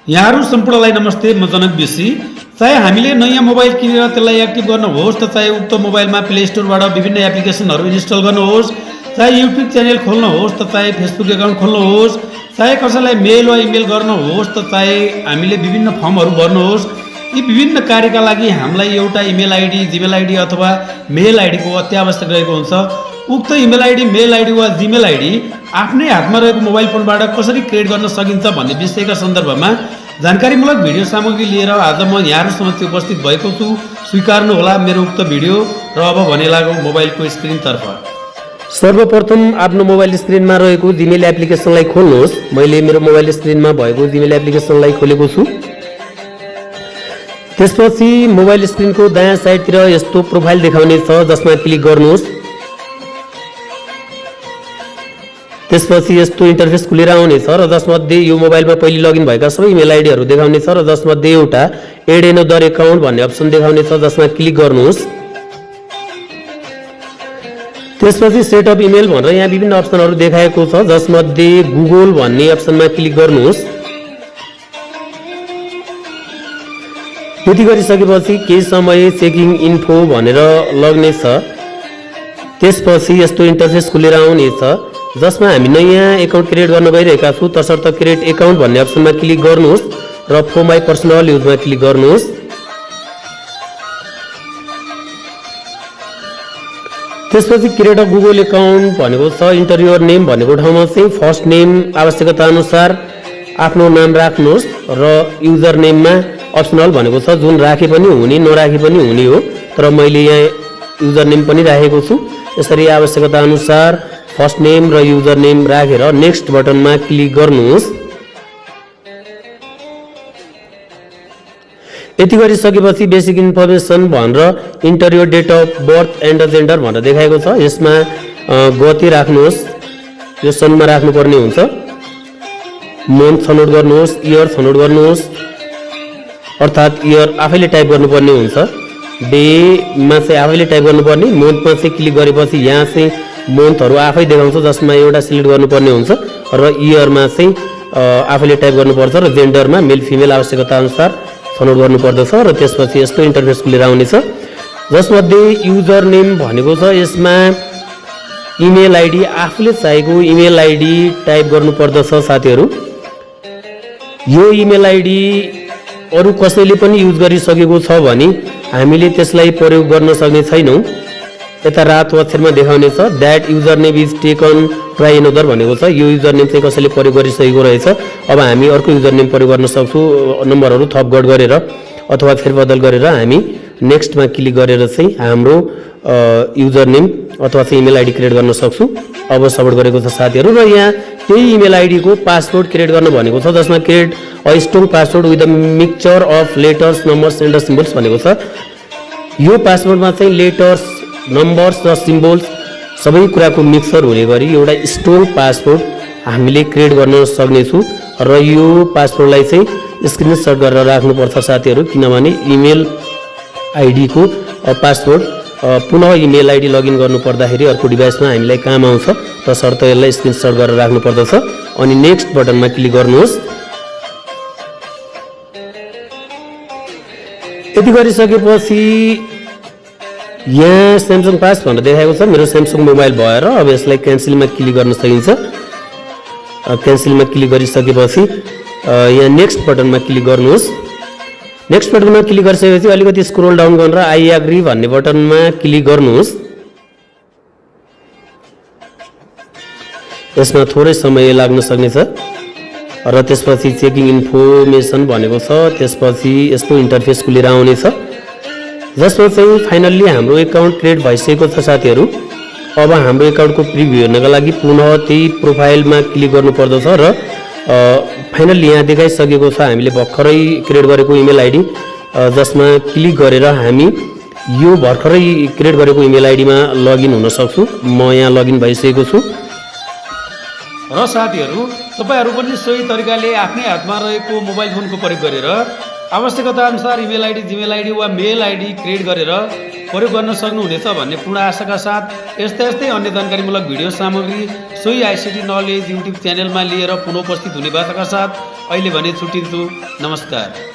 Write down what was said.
यहाँहरू सम्पूर्णलाई नमस्ते। म जनक बेसी। चाहे हामीले नयाँ मोबाइल किनेर त्यसलाई एक्टिभ गर्न होस् त चाहे उक्त मोबाइलमा प्ले स्टोरबाट विभिन्न एप्लिकेसनहरू इन्स्टल गर्नु होस्, चाहे युट्युब च्यानल खोल्न होस् त चाहे फेसबुक एकाउन्ट खोल्नु होस्, चाहे कसैलाई मेल वा इमेल गर्न होस् त चाहे हामीले विभिन्न फर्महरू भर्नु होस्, यी विभिन्न कार्यका लागि हामीलाई एउटा इमेल आइडी, जिमेल आइडी अथवा मेल आइडीको अत्यावश्यक रहेको हुन्छ। उक्त इमेल आइडी, मेल आइडी वा जिमेल आइडी आफ्नै हातमा रहेको मोबाइल फोनबाट कसरी क्रिएट गर्न सकिन्छ भन्ने विषयका सन्दर्भमा जानकारीमूलक भिडियो सामग्री लिएर आज म यहाँहरू समक्ष उपस्थित भएको छु। स्वीकार्नुहोला मेरो उक्त भिडियो। र अब भने लागौँ मोबाइलको स्क्रिनतर्फ। सर्वप्रथम आफ्नो मोबाइल स्क्रिनमा रहेको जिमेल एप्लिकेसनलाई खोल्नुहोस्। मैले मेरो मोबाइल स्क्रिनमा भएको जिमेल एप्लिकेसनलाई खोलेको छु। त्यसपछि मोबाइल स्क्रिनको दायाँ साइडतिर यस्तो प्रोफाइल देखाउने छ, जसमा क्लिक गर्नुहोस्। त्यसपछि यस्तो इन्टरफेस खुलेर आउनेछ र जसमध्ये यो मोबाइलमा पहिले लगइन भएका सबै इमेल आइडीहरू देखाउनेछ र जसमध्ये एउटा एड एनदर एकाउन्ट भन्ने अप्सन देखाउनेछ, जसमा क्लिक गर्नुहोस्। त्यसपछि सेट अप इमेल भनेर यहाँ विभिन्न अप्सनहरू देखाएको छ, जसमध्ये गुगल भन्ने अप्सनमा क्लिक गर्नुहोस्। त्यति गरिसकेपछि केही समय चेकिङ इन्फो भनेर लग्नेछ। त्यसपछि यस्तो इन्टरफेस खुलेर आउनेछ, जसमा हामी नयाँ एकाउन्ट क्रिएट गर्न गइरहेका छौँ। तसर्थ क्रिएट एकाउन्ट भन्ने अप्सनमा क्लिक गर्नुहोस् र फर माई पर्सनल युजमा क्लिक गर्नुहोस्। त्यसपछि क्रिएट अ गुगल एकाउन्ट भनेको छ। इन्टर योर नेम भनेको ठाउँमा चाहिँ फर्स्ट नेम आवश्यकता अनुसार आफ्नो नाम राख्नुहोस् र युजर नेममा अप्सनल भनेको छ, जुन राखे पनि हुने नराखे पनि हुने हो। तर मैले यहाँ युजर नेम पनि राखेको छु। यसरी आवश्यकता अनुसार फर्स्ट नेम र युजर नेम राखेर नेक्स्ट बटनमा क्लिक गर्नुहोस्। यति गरिसकेपछि बेसिक इन्फर्मेसन भनेर enter your date of birth and gender भनेर देखाएको छ। यसमा गति राख्नुहोस्, यो सनमा राख्नुपर्ने हुन्छ। मन्थ छनौट गर्नुहोस्, इयर छनौट गर्नुहोस्, अर्थात् इयर आफैले टाइप गर्नुपर्ने हुन्छ। डेमा चाहिँ आफैले टाइप गर्नुपर्ने, मन्थमा चाहिँ क्लिक गरेपछि यहाँ चाहिँ मन्थहरू आफै देखाउँछ, जसमा एउटा सिलेक्ट गर्नुपर्ने हुन्छ। र इयरमा चाहिँ आफैले टाइप गर्नुपर्छ र जेन्डरमा मेल फिमेल आवश्यकता अनुसार छनौट गर्नुपर्दछ। र त्यसपछि यस्तो इन्टरफेस खुलेर आउनेछ, जसमध्ये युजर नेम भनेको छ। यसमा इमेल आइडी, आफूले चाहेको इमेल आइडी टाइप गर्नुपर्दछ। साथीहरू, यो इमेल आइडी अरू कसैले पनि युज गरिसकेको छ भने हामीले त्यसलाई प्रयोग गर्न सक्ने छैनौँ। यता रातो अक्षरमा देखाउने छ that user name is taken try another भनेको छ। यो युजर नेम चाहिँ कसैले प्रयोग गरिसकेको रहेछ। अब हामी अर्को युजर नेम प्रयोग गर्न सक्छौँ। नम्बरहरू थपगढ गरेर अथवा फेरबदल गरेर हामी नेक्स्टमा क्लिक गरेर चाहिँ हाम्रो युजर नेम अथवा चाहिँ इमेल आइडी क्रिएट गर्न सक्छौँ। अब सपोर्ट गरेको छ साथीहरू। र यहाँ त्यही इमेल आइडीको पासवर्ड क्रिएट गर्न भनेको छ, जसमा create a strong password with a mixture of letters, numbers and symbols भनेको छ। यो पासवर्डमा चाहिँ लेटर्स, नम्बर्स र सिम्बल्स सबै कुराको मिक्सर हुने गरी एउटा स्ट्रङ पासवर्ड हामीले क्रिएट गर्न सक्नेछौँ। र यो पासवर्डलाई चाहिँ स्क्रिनसट गरेर राख्नुपर्छ साथीहरू, किनभने इमेल आइडीको पासवर्ड पुनः इमेल आइडी लगइन गर्नु पर्दाखेरि अर्को डिभाइसमा हामीलाई काम आउँछ। तसर्थ यसलाई स्क्रिनसट गरेर राख्नुपर्दछ। अनि नेक्स्ट बटनमा क्लिक गर्नुहोस्। यति गरिसकेपछि यहाँ स्यामसङ पास भनेर देखाएको छ। मेरो स्यामसङ मोबाइल भएर अब यसलाई क्यान्सलमा क्लिक गर्न सकिन्छ। क्यान्सलमा क्लिक गरिसकेपछि यहाँ नेक्स्ट बटनमा क्लिक गर्नुहोस्। नेक्स्ट बटनमा क्लिक गरिसकेपछि अलिकति स्क्रोल डाउन गरेर आई एग्री भन्ने बटनमा क्लिक गर्नुहोस्। यसमा थोरै समय लाग्न सक्नेछ। र त्यसपछि चेकिङ इन्फर्मेसन भनेको छ। त्यसपछि यस्तो इन्टरफेस खुलेर आउनेछ, जसमा चाहिँ फाइनल्ली हाम्रो एकाउन्ट क्रिएट भइसकेको छ साथीहरू। अब हाम्रो एकाउन्टको प्रिभ्यू हेर्नका लागि पुनः त्यही प्रोफाइलमा क्लिक गर्नुपर्दछ र फाइनल्ली यहाँ देखाइसकेको छ हामीले भर्खरै क्रिएट गरेको इमेल आइडी, जसमा क्लिक गरेर हामी यो भर्खरै क्रिएट गरेको इमेल आइडीमा लगइन हुन सक्छौँ। म यहाँ लगइन भइसकेको छु। र साथीहरू, तपाईँहरू पनि सोही तरिकाले आफ्नै हातमा रहेको मोबाइल फोनको प्रयोग गरेर आवश्यकता अनुसार इमेल आइडी, जिमेल आइडी वा मेल आइडी क्रिएट गरेर प्रयोग गर्न सक्नुहुनेछ भन्ने पूर्ण आशाका साथ यस्तै अन्य जानकारीमूलक भिडियो सामग्री सोही आइसिटी नलेज युट्युब च्यानलमा लिएर पुनः उपस्थित हुने बाचाका साथ अहिले भने छुट्टिन्छु। नमस्कार।